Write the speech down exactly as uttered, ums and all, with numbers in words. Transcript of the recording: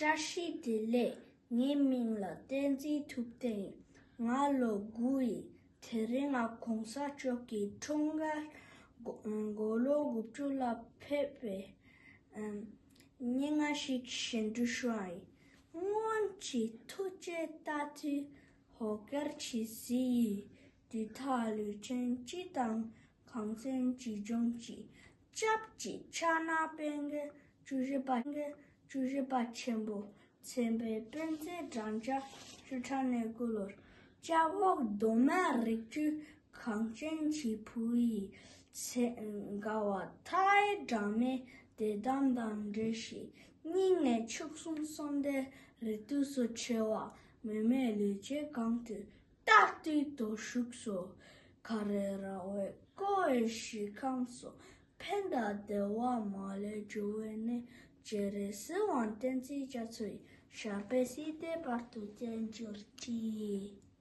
བཀྲ་ཤིས་བདེ་ལེགས། ངའི་མིང་ལ་བསྟན་འཛིན་ཐུབ་བསྟན་ཡིན། ང་ལོ་དགུ་ཡིན། དེ་རིང་ང་གོང་ས་མཆོག་གི་འཁྲུངས་སྐར་མགོ་མགོ་ལོག་དགུ་བཅུ་ལ་ཕེབས་པའི་ཨམ། སྙན་ངག་ཞིག་བཞེངས་འདོད་ཡོད། སྔོན་གྱི་ཐུགས་བསྐྱེད་ལྟར་དུ་ཧོ་ཀར་གྱི་གཟི་ཡིས་དུས་མཐའ་ལུས་ཅན་སྤྱི་དང་གངས་ཅན་སྲིད་གཞུང་གི་སྐྱབས་ཀྱི་ཕྱག་ན་པད་ཀྱི་བཅུ་བཞི་པ་བཅུ་བཞི་པ་ཆེན་པོ་མཚན་དཔལ་སྤེན་ཚེ་སྦྲང་ཆར་བཅུ་ཕྲག་ནས་བསྐུལ་ལོར། སྐྱབས་འོག་མདོ་སྨད་རི་ཆུ་གངས་ཅན་གྱི་བུ་ཡིས་ཚེ་དགའ་བ་མཐའ་ཡས་སྒྲོན་མེའི་ལྡེམ་ལྡེམ་དང་འདྲེས་ཤིང་། སྙིང་ནས་མཆོག་གསུམ་གསོལ་འདེབས་རེ་ལྟོས་སུ་ཆེ་བ་མུ་མེད་ལུས་ཅན་གང་དུ་རྟག་ཏུ་དོ་ཞུགས་སོ། ཁ་རེ་ར་བས་བསྐོར་བའི་ཞིང་ཁམས་སུ་ཕན་དང་བདེ་བ་མ་ལུས་འབྱུང་བའི་གནས། སྤྱན་རས་གཟིགས་དབང་བསྟན་འཛིན་རྒྱ་མཚོ་ཡི། ཞབས་པད་སྲིད་མཐའི་བར་དུ་བརྟན་གྱུར་ཅིག།